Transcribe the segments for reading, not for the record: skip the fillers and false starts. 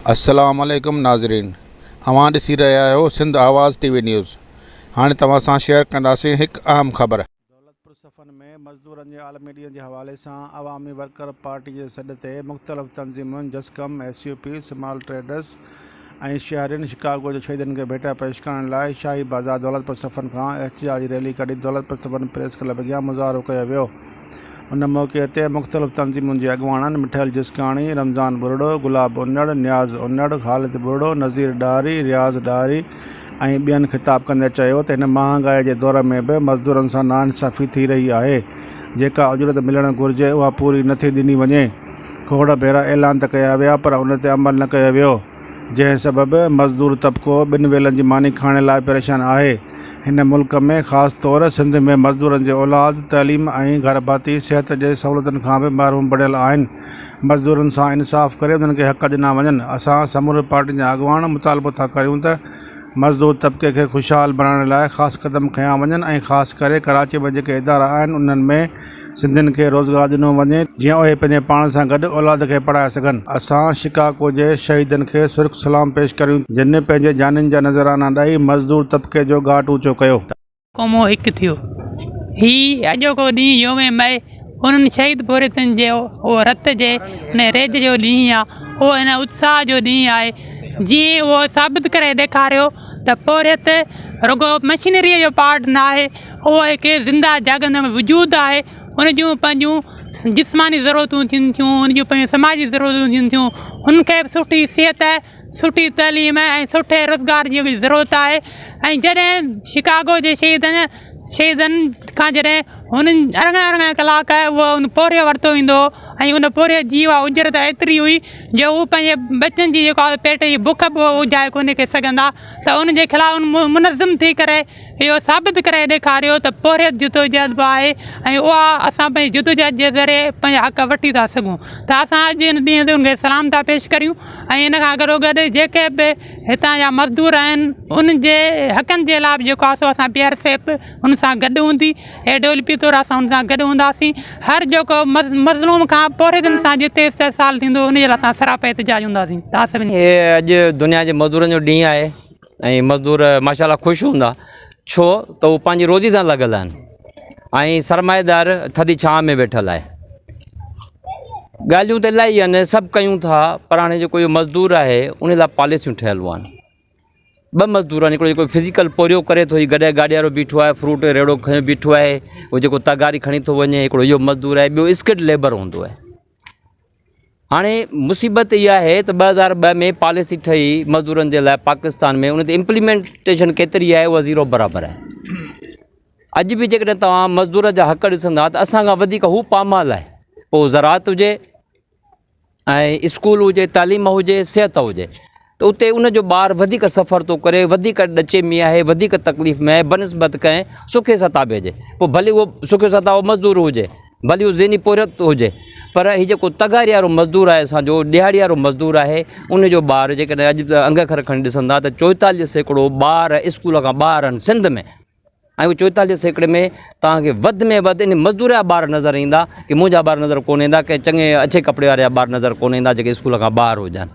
السلام عليڪم ناظرين اوهان ڏسي رهيا آهيو سنڌ آواز ٽي وي نيوز هاڻي توهان سان شيئر ڪنداسين هڪ اهم خبر. دولتپور صفن ۾ مزدورن جي عالمي ڏينهن جي حوالي سان عوامي ورڪر پارٽي جي سڏ تي مختلف تنظيمن جسقم، S U P, small traders ۽ شهرين شڪاگو جي شهيدن کي ڀيٽا پيش ڪرڻ لاء شاهي بازار دولتپور صفن کان احتجاجي ريلي ڪڍي دولتپور صفن پريس ڪلب اڳيان مظاهرو ڪيو ويو. ان موقعي تي مختلف تنظيمن جي اڳواڻن مٺل جسڪاڻي، رمضان ٻرڙو، گلاب انڙ، نياز انڙ، خالد ٻرڙو، نذير ڏاهري، رياض ڏاهري ۽ ٻين خطاب ڪندي چيو ته هن مهانگائي جي دور ۾ به مزدورن سان ناانصافي ٿي رهي آهي، جيڪا اجرت ملڻ گهرجي اها پوري نه ٿي ڏني وڃي، کوڙ ڀيرا اعلان ته ڪيا ويا پر ان تي عمل نه ڪيو ويو، جنهن سبب مزدور طبقو ٻن ويلن جي ماني کائڻ لاء پريشان آهي. هن ملڪ ۾ خاص طور سنڌ ۾ مزدورن جي اولاد تعليم ۽ گهرڀاتي صحت جي سهولتن کان به محروم بڻيل آهن. مزدورن سان انصاف ڪري انهن کي حق ڏنا وڃن. اسان سمورين پارٽين جا اڳواڻ مطالبو ٿا ڪريون ته مزدور طبقي کي خوشحال بڻائڻ لاء خاص قدم کنيا وڃن ۽ خاص ڪري ڪراچي ۾ جيڪي ادارا آهن انهن ۾ سنڌين کي روزگار ڏنو وڃي جيئن اهي پنهنجي پاڻ سان گڏ اولاد کي پڙهائي سگهن. اسان شڪاگو جي شهيدن کي سرخ سلام پيش ڪريون جن پنهنجي جانين جا نذرانا ڏئي مزدور طبقي جو ڳاٽ اوچو ڪيو. قومون هڪ ٿيو. هي اڄوڪو ڏينهن يوم مئي انهن شهيد پورهيتن جي اهو رت جي ان ريج جو ڏينهن آ اهو ان اتساهه جو ڏينهن آهي جيئن اهو ثابت ڪري ڏيکاريو ته پورهيت رڳو مشينريء جو پارٽ نه آهي اهو هڪ زنده جاڳندڙ وجود آهي ان جون پنهنجون جسماني ضرورتون ٿين ٿيون ان جون پنهنجون سماجي ضرورتون ٿين ٿيون ان کي به سٺي صحت سٺي تعليم ۽ سٺي روزگار جي به ضرورت آهي ۽ جڏهن شڪاگو جي شهيدن شهيدن کان جڏهن هنن ارڙهن ارڙهن ڪلاڪ اهو پورهيو ورتو ويندو هو ۽ ان پورهيي جي اها اجرت ايتري هئي جو هو پنهنجي ٻچن جي جيڪو آهي پيٽ جي بک به اجهائي ڪونه ڪري سگهندا ته ان جي خلاف منظم ٿي ڪري اهو ثابت ڪري ڏيکاريو ته پورهيت جدوجهد به آهي ۽ اها اسان پنهنجي جدوجهد جي ذريعي پنهنجا حق وٺي ٿا سگهون ته اسان اڄ ان ڏينهن تي ان کي سلام ٿا پيش ڪريون ۽ ان کان گڏو گڏ جيڪي به هتان جا مزدور آهن انهن جي حقن جي لاء به جيڪو آهي سو اسان پي آر سي ايف ان سان گڏ هوندي اي ڊبليو پي طور اسان ان سان گڏ هونداسين هر جيڪو مظلوم کان پورهيتن سان جتي استحصال ٿيندو ان جي لاء اسان سراپا احتجاج هونداسين تان سڀني هي اڄ دنيا جي مزدورن جو ڏينهن آهي ۽ مزدور ماشاء الله خوش هوندا ڇو ته هو پنهنجي روزي سان لڳل آهن ۽ سرمائيدار ٿڌي ڇانو ۾ ويٺل آهي ڳالهيون ته الاهي آهن سڀ ڪيون ٿا پر هاڻي جيڪو اهو مزدور آهي ان لاء پاليسيون ٺهيل آهن ٻه مزدور آهن هڪڙو جيڪو فزيڪل پورهيو ڪري ٿو هي گڏهه گاڏي وارو بيٺو آهي فروٽ جو ريڙهو کنيو بيٺو آهي اهو جيڪو تغاري کڻي ٿو وڃي هڪڙو اهو مزدور آهي ٻيو اسڪلڊ ليبر هوندو آهي هاڻي مصيبت اها آهي ته 2002 ۾ پاليسي ٺهي مزدورن جي لاء پاڪستان ۾ ان تي امپليمينٽيشن ڪيتري آهي اها زيرو برابر آهي اڄ به جيڪڏهن توهان مزدور جا حق ڏسندا ته اسان کان وڌيڪ هو پامال آهي پوء زراعت هجي ۽ اسڪول هجي تعليم هجي صحت هجي ته اتي ان جو ٻار وڌيڪ سفر ٿو ڪري وڌيڪ ڏچي ۾ آهي وڌيڪ تڪليف ۾ آهي بنسبت ڪنهن سکي ستابي جي پوء ڀلي اهو سکيو ستابو مزدور هجي ڀلي اهو ذهني پورهيت هجي پر هي جيڪو تغاري وارو مزدور آهي اسانجو ڏهاڙي وارو مزدور آهي ان جو ٻار جيڪڏهن اڄ انگ اکر کڻي ڏسندا ته 44% ٻار اسڪول کان ٻاهر آهن سنڌ ۾ ۽ اهو 44 سيڪڙي ۾ توهان کي وڌ ۾ وڌ ان مزدور جا ٻار نظر ايندا ڪي منهنجا ٻار نظر ڪونه ايندا ڪنهن چڱي اڇي ڪپڙي واري جا ٻار نظر ڪونه ايندا جيڪي اسڪول کان ٻاهر هجن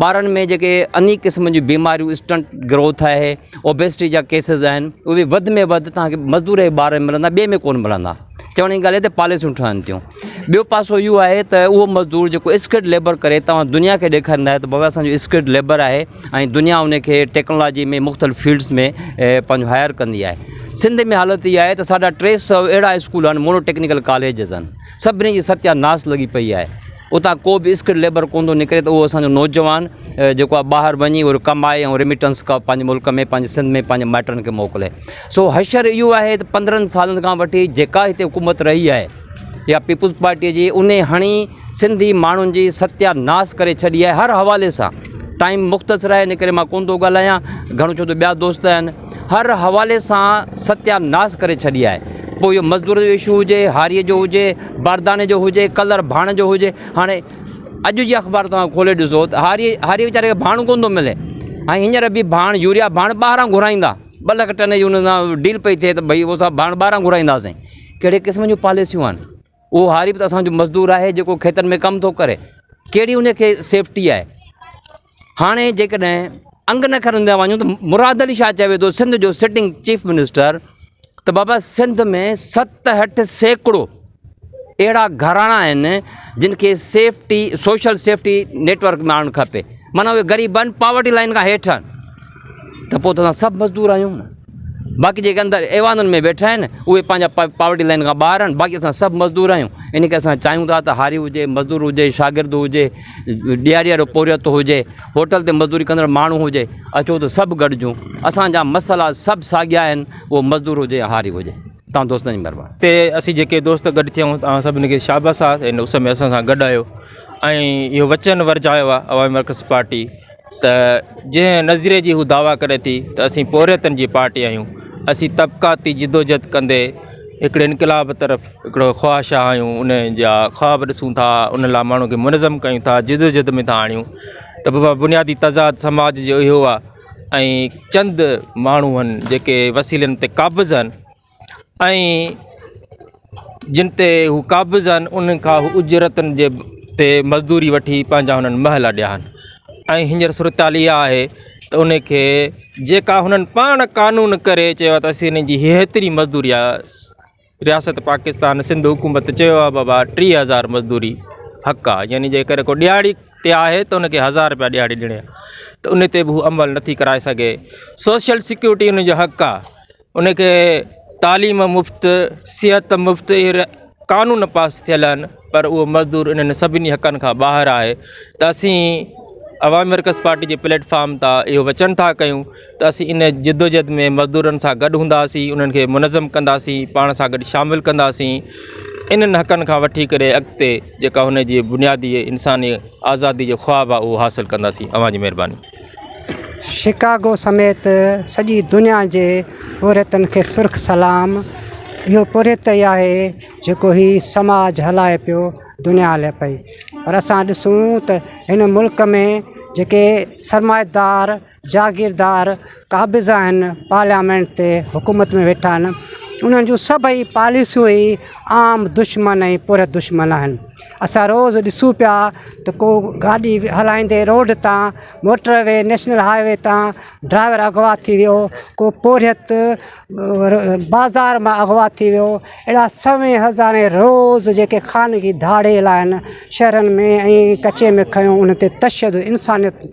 ٻارن ۾ جيڪي انيڪ قسم جون بيماريون اسٽنٽ گروٿ آهي اوبيسٽي جا ڪيسز آهن اهي وڌ ۾ وڌ توهان کي مزدور جي ٻار ۾ ملندا ٻئي ۾ ڪونه ملندا چوڻ جي ڳالهه آهي ته پاليسيون ٺهن ٿيون ٻيو پاسو اهو آهي ته اهو مزدور جيڪو اسڪلڊ ليبر ڪري توهان دنيا کي ڏيکاريندا آهيو ته بابا اسانجو اسڪلڊ ليبر آهي ۽ دنيا ان کي ٽيڪنالاجي ۾ مختلف فيلڊس ۾ پنهنجو هائر ڪندي آهي سنڌ ۾ حالت اها آهي ته ساڍا ٽي سو اهڙا اسڪول آهن مونو ٽيڪنيڪل ڪاليجز آهن سڀني جي ستيا ناس لڳي پئي آهي اتان ڪو به اسڪلڊ ليبر ڪونه ٿو نڪري ته اهو اسانجو نوجوان جيڪو آهي ٻاهر وڃي اهو ڪمائي ۽ ريميٽنس کا پنهنجي ملڪ ۾ پنهنجي سنڌ ۾ پنهنجي مائٽن کي موڪلي سو حشر اهو آهي ته پندرهن سالن کان وٺي جيڪا هتي حڪومت رهي آهي يا پيپلز پارٽيء جي انهي هڻي سنڌي ماڻهن جي ستيا ناس ڪري ڇڏي آهي هر حوالي سان ٽائيم مختصر آهي ان ڪري مان ڪونه ٿو ڳالهايان گهڻو ڇو ته ٻيا دوست آهن هر حوالي سان ستيا ناس ڪري ڇڏي آهي پوء اهو مزدور جو اشو هجي هاريء جو هجي بارداني جو هجي ڪلر ڀاڻ جو هجي هاڻي اڄ جي اخبار توهان کولي ڏسو ته هاري هاري ويچاري کي ڀاڻ ڪونه ٿو ملي ۽ هينئر به ڀاڻ يوريا ڀاڻ ٻاهران گهرائيندا ٻه لک ٽن جي ان سان ڊيل پئي ٿئي ته ڀئي اهو اسان ڀاڻ ٻاهران گهرائينداسين ڪهڙي قسم جون پاليسيون آهن اهو هاري به ته اسانجو مزدور آهي جيڪو کيتن ۾ ڪم ٿو ڪري ڪهڙي ان کي سيفٽي آهي. هاڻي جيڪڏهن انگ نه کڻندا وڃون ته مراد علي شاهه چوي ٿو سنڌ جو سٽنگ چيف منسٽر ته بابا سنڌ ۾ 67% اهڙا گهراڻا آهن جن کي سيفٽي سوشل سيفٽي نيٽورڪ ۾ آڻڻ کپي معنيٰ اهي غريب آهن پاورٽي لائن کان هيٺ آهن ته پوء ته اسان سڀ مزدور آهيون نه باقي جيڪي اندر ايوانن ۾ ويٺا آهن اهي پنهنجا پاورٽي لائن کان ٻاهر آهن باقي اسان سڀ مزدور آهيون ان ڪري اسان چاهيون ٿا ته هاري هجي مزدور هجي شاگرد هجي ڏيهاڙي وارو پورهيت هجي هوٽل تي مزدوري ڪندڙ ماڻهو هجي اچو ته سڀ گڏجون اسان جا مسئلا سڀ ساڳيا آهن اهو مزدور هجي يا هاري هجي تان دوستن جي مهرباني. تي اسين جيڪي دوست گڏ ٿيا آهيون توهان سڀني کي شابس آهي هن اس ۾ اسان سان گڏ آهيو ۽ اهو وچن ورجايو آهي عوامي ورڪرز پارٽي ته جنهن نظريي جي هو دعويٰ ڪري ٿي ته اسين پورهيتن جي پارٽي آهيون اسين طبقاتي جدوجهد ڪندي هڪڙي انقلاب طرف هڪڙو خواهش آهيون ان جا خواب ڏسون ٿا ان لاء ماڻهن کي منظم ڪيون ٿا جدوجهد ۾ ٿا آڻيون ته بابا بنيادي تضاد سماج جو اهو آهي ۽ چند ماڻهو آهن جيڪي وسيلن تي قابض آهن ۽ جن تي هو قابض آهن انهن کان هو اجرتن جي تي مزدوري وٺي پنهنجا هنن محل اڏيا آهن ۽ هينئر صورتحال اها آهي ته ان کي جيڪا هنن پاڻ قانون ڪري چيو آهي ته اسين هنن جي هيتري مزدوري آهي رياست پاڪستان سنڌ حڪومت چيو آهي بابا 30,000 مزدوري حق آهي يعني جيڪڏهن ڪو ڏهاڙي تي آهي ته ان کي 1,000 رپيا ڏهاڙي ڏيڻي آهي ته ان تي به هو عمل نٿي ڪرائي سگهي سوشل سيڪيورٽي ان جو حق آهي ان کي تعليم مفت صحت مفت اهي قانون پاس ٿيل آهن پر اهو مزدور انهن سڀني حقن کان ٻاهر آهي ته اسين عوامي ورڪرز پارٽي جي پليٽ فارم تان اهو وچن ٿا ڪيون ته اسين ان جدوجهد ۾ مزدورن سان گڏ هونداسين انهن کي منظم ڪنداسين پاڻ سان گڏ شامل ڪنداسين انهن حقن کان وٺي ڪري اڳتي جيڪا هن جي بنيادي انساني آزادي جو خواب آهي اهو حاصل ڪنداسين اوهان جي مهرباني. شڪاگو سميت سڄي دنيا جي پورهيتن کي سرخ سلام. اهو پورهيت ئي آهي جيڪو هي سماج هلائي پيو دنيا هلي پئي پر اسان ڏسون ته هن ملڪ ۾ جيڪي سرمائيدار جاگيردار قابض آهن پارليامينٽ تي حڪومت ۾ ويٺا آهن انهن جون سڀئي پاليسيون ئي عام دشمن ۽ پورهيت دشمن آهن اسان روز ڏسون پيا ته ڪو گاڏي هلائيندي روڊ تان motor V national high V تان ڊرائيور اغوا ٿي ويو ڪو پورهيت بازار مان اغوا ٿي ويو اهڙا سوين هزارين روز جيڪي خانگي ڌاڙيل آهن شهرن ۾ ۽ ڪچي ۾ کنيو ان تي تشدد انسانيت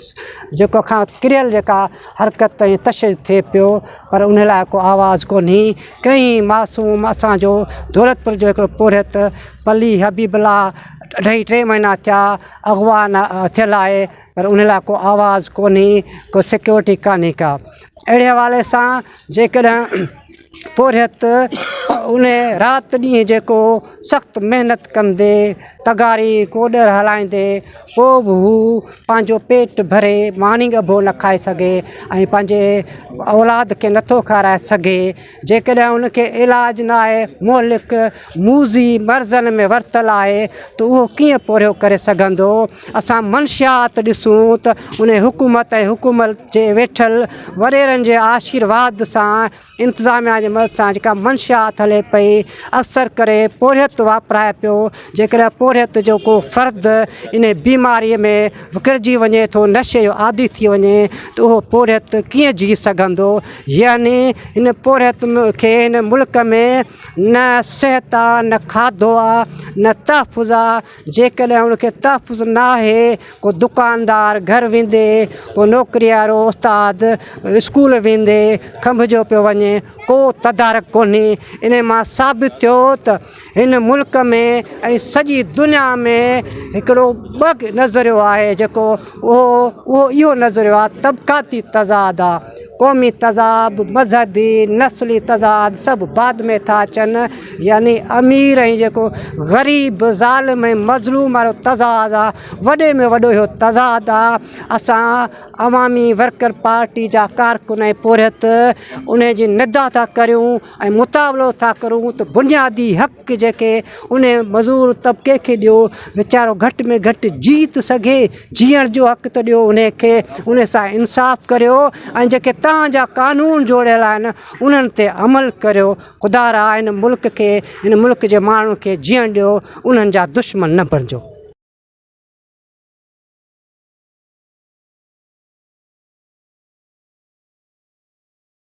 جيڪو کان ڪريل جيڪا حرڪت ۽ تشدد ٿئي پيو پر ان لاء ڪو آواز ڪونهي ڪئين معصوم اسانجو دولتپور جو هڪڙو پورهيت پلي حبيب الله اڍائي ٽي مهينا ٿيا اغوا نه ٿيل آهي پر ان لاء ڪو آواز ڪونهي ڪو سيڪيورٽي ڪانهي ڪا اهڙي حوالي سان جيڪڏهن پورهيت ان رات ڏينهن جيڪو سخت محنت ڪندي تغاري ڪوڏر هلائيندي پوءِ به هو پنهنجو پيٽ ڀري ماني ڳڀو نه کائي سگهي ۽ پنهنجي اولاد کي نٿو کارائي سگهي جيڪڏهن ان کي علاج نه آهي مهلڪ موذي مرضن ۾ ورتل آهي ته اهو ڪيئن پورهيو ڪري سگهندو اسان منشيات ڏسون ته ان حڪومت ۽ حڪومت جي ويٺل وڏيرن جي آشيرواد سان انتظاميا جي مدد سان جيڪا منشيات هلي پئي اڪثر ڪري پورهيت واپرائي پيو جيڪڏهن پورهيت جو ڪو فرد ان بيماري ۾ وڪڙجي وڃي ٿو نشي جو عادي ٿي وڃي ته اهو پورهيت ڪيئن جي سگهندو يعني هن پورهيت کي هن ملڪ ۾ نه صحت آ نه کاڌو آ نه تحفظ آ جيڪڏهن ان کي تحفظ ناهي ڪو دڪاندار گهر ويندي ڪو نوڪري وارو استاد اسڪول ويندي کنڀجو پيو وڃي ڪو تدارڪ ڪونهي ان مان ثابت ٿيو ته هن ملڪ ۾ ۽ سڄي دنيا ۾ هڪڙو ٻه نظريو آهي جيڪو اهو اهو اهو نظريو آهي طبقاتي تضاد آهي قومي تضاد مذهبي نسلي تضاد سڀ بعد ۾ ٿا اچن يعني امير ۽ جيڪو غريب ظالم ۽ مظلوم وارو تضاد آهي وڏي ۾ وڏو اهو تضاد آهي اسان عوامي ورڪر پارٽي جا ڪارڪن ۽ پورهيت ان جي ندا ٿا ڪريون ۽ مطالبو ٿا ڪرون ته بنيادي حق جيڪي ان مزور طبقي کي ڏيو ويچارو گهٽ ۾ گهٽ جي ته سگهي جيئڻ جو حق ته ڏيو ان کي ان سان انصاف ڪريو ۽ جيڪي توهان جا قانون جوڙيل آهن انهن تي عمل ڪريو خدا را هن ملڪ کي هن ملڪ جي ماڻهن کي جيئڻ ڏيو انهن جا دشمن نه بڻجو.